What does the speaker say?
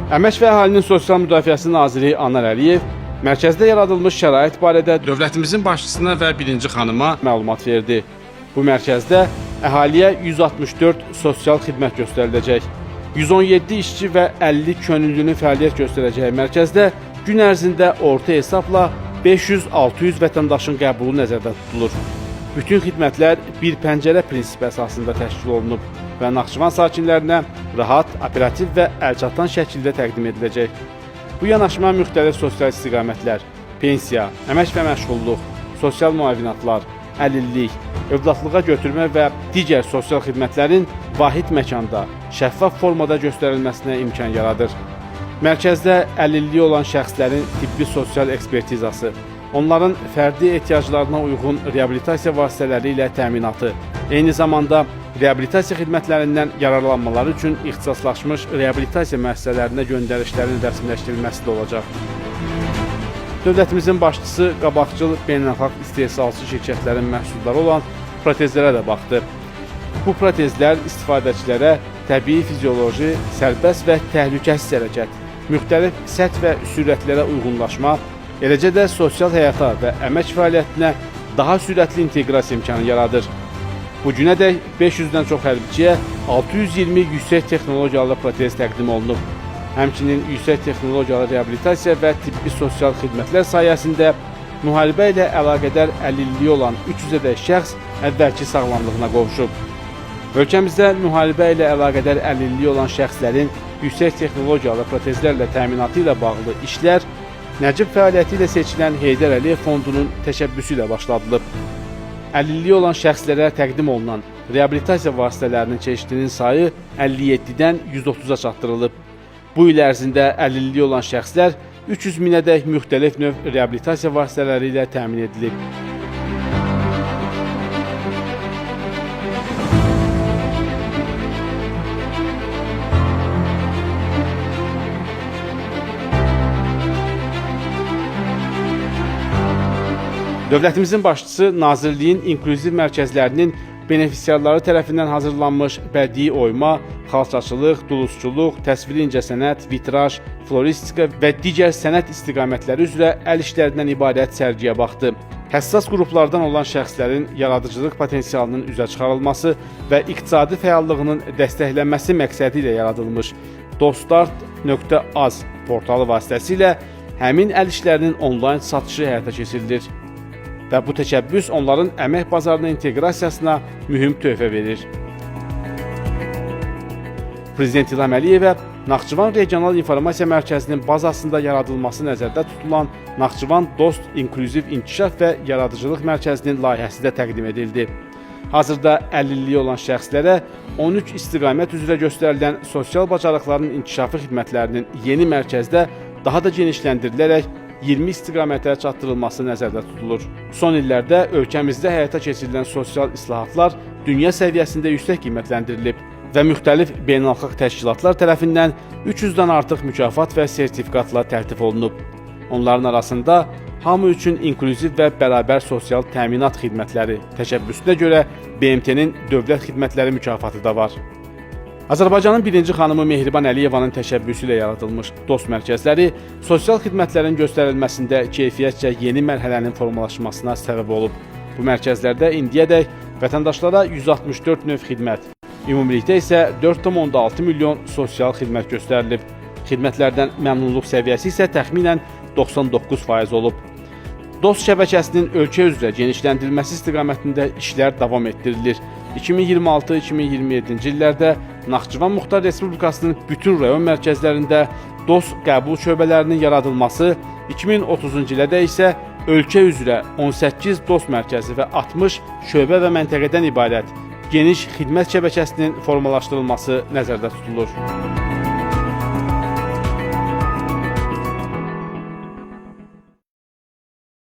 Əmək və Əhalinin Sosial Müdafiəsi naziri Anar Əliyev mərkəzdə yaradılmış şərait barədə dövlətimizin başçısına və birinci xanıma məlumat verdi. Bu mərkəzdə əhaliyə 164 sosial xidmət göstəriləcək. 117 işçi və 50 könüllünün fəaliyyət göstərəcəyi mərkəzdə gün ərzində orta hesabla 500-600 vətəndaşın qəbulu nəzərdə tutulur. Bütün xidmətlər bir pəncərə prinsipi əsasında təşkil olunub və Naxçıvan sakinlərinə rahat, operativ və əlçatan şəkildə təqdim ediləcək. Bu yanaşma müxtəlif sosial istiqamətlər, pensiya, əmək və məşğulluq, sosial müavinatlar, əlillik, övladlığa götürmə və digər sosial xidmətlərin vahid məkanda, şəffaf formada göstərilməsinə imkan yaradır. Mərkəzdə əlilliyi olan şəxslərin tibbi sosial ekspertizası, onların fərdi ehtiyaclarına uyğun reabilitasiya vasitələri ilə təminatı, eyni zamanda reabilitasiya xidmətlərindən yararlanmaları üçün ixtisaslaşmış reabilitasiya müəssisələrinə göndərişlərin rəsmiləşdirilməsi də olacaq. Dövlətimizin başçısı qabaqcıl beynəlxalq istehsalçı şirkətlərin məhsulları olan protezlərə də baxdı. Bu protezlər istifadəçilərə təbii fizioloji, sərbəst və təhlükəsiz hərəkət, müxtəlif səth və sürətlərə uyğunlaşma, eləcə də sosial həyata və əmək fəaliyyətinə daha sürətli inteqrasiya imkanı yaradır. Bu günədək 500-dən çox hərbiçiyə 620 yüksək texnologiyalı protez təqdim olunub. Həmçinin yüksək texnologiyalı reabilitasiya və tibbi sosial xidmətlər sayəsində müharibə ilə əlaqədar əlilliyi olan 300-ədək şəxs əvvəlki sağlamlığına qovuşub. Ölkəmizdə müharibə ilə əlaqədar əlilliyi olan şəxslərin yüksək texnologiyalı protezlərlə təminatı ilə bağlı işlər Nəcib fəaliyyəti ilə seçilən Heydər Əliyev Fondunun təşəbbüsü ilə başladılıb. Əlilliyi olan şəxslərə təqdim olunan reabilitasiya vasitələrinin çeşidinin sayı 57-dən 130-a çatdırılıb. Bu il ərzində əlilliyi olan şəxslər 300 minədək müxtəlif növ reabilitasiya vasitələri ilə təmin edilib. Dövlətimizin başçısı Nazirliyin inklüziv mərkəzlərinin benefisiarları tərəfindən hazırlanmış bədii oyma, xalçaçılıq, duluzçuluq, təsviri incəsənət, vitraj, floristika və digər sənət istiqamətləri üzrə əl işlərindən ibarət sərgiyə baxdı. Həssas qruplardan olan şəxslərin yaradıcılıq potensialının üzə çıxarılması və iqtisadi fəallığının dəstəklənməsi məqsədi ilə yaradılmış dostart.az portalı vasitəsilə həmin əl işlərinin onlayn satışı həyata keçirilir və bu təşəbbüs onların əmək bazarına inteqrasiyasına mühüm töhfə verir. Prezident İlham Əliyevə Naxçıvan Regional İnformasiya Mərkəzinin bazasında yaradılması nəzərdə tutulan Naxçıvan Dost İnklüziv İnkişaf və Yaradıcılıq Mərkəzinin layihəsi də təqdim edildi. Hazırda əlilliyi olan şəxslərə 13 istiqamət üzrə göstərilən sosial bacarıqların inkişafı xidmətlərinin yeni mərkəzdə daha da genişləndirilərək 20 istiqamətə çatdırılması nəzərdə tutulur. Son illərdə ölkəmizdə həyata keçirilən sosial islahatlar dünya səviyyəsində yüksək qiymətləndirilib və müxtəlif beynəlxalq təşkilatlar tərəfindən 300-dən artıq mükafat və sertifikatla təltif olunub. Onların arasında hamı üçün inklüziv və bərabər sosial təminat xidmətləri təşəbbüsünə görə BMT-nin Dövlət Xidmətləri mükafatı da var. Azərbaycanın birinci xanımı Mehriban Əliyevanın təşəbbüsü ilə yaradılmış dost mərkəzləri sosial xidmətlərin göstərilməsində keyfiyyətcə yeni mərhələnin formalaşmasına səbəb olub. Bu mərkəzlərdə indiyədək vətəndaşlara 164 növ xidmət, ümumilikdə isə 4,6 milyon sosial xidmət göstərilib. Xidmətlərdən məmnunluq səviyyəsi isə təxminən 99% olub. Dost şəbəkəsinin ölkə üzrə genişləndirilməsi istiqamətində işlər davam etdirilir. 2026-2027-ci illərdə Naxçıvan Muxtar Respublikasının bütün rayon mərkəzlərində dost qəbul şöbələrinin yaradılması, 2030-cu ilədək isə ölkə üzrə 18 dost mərkəzi və 60 şöbə və məntəqədən ibarət geniş xidmət şəbəkəsinin formalaşdırılması nəzərdə tutulur.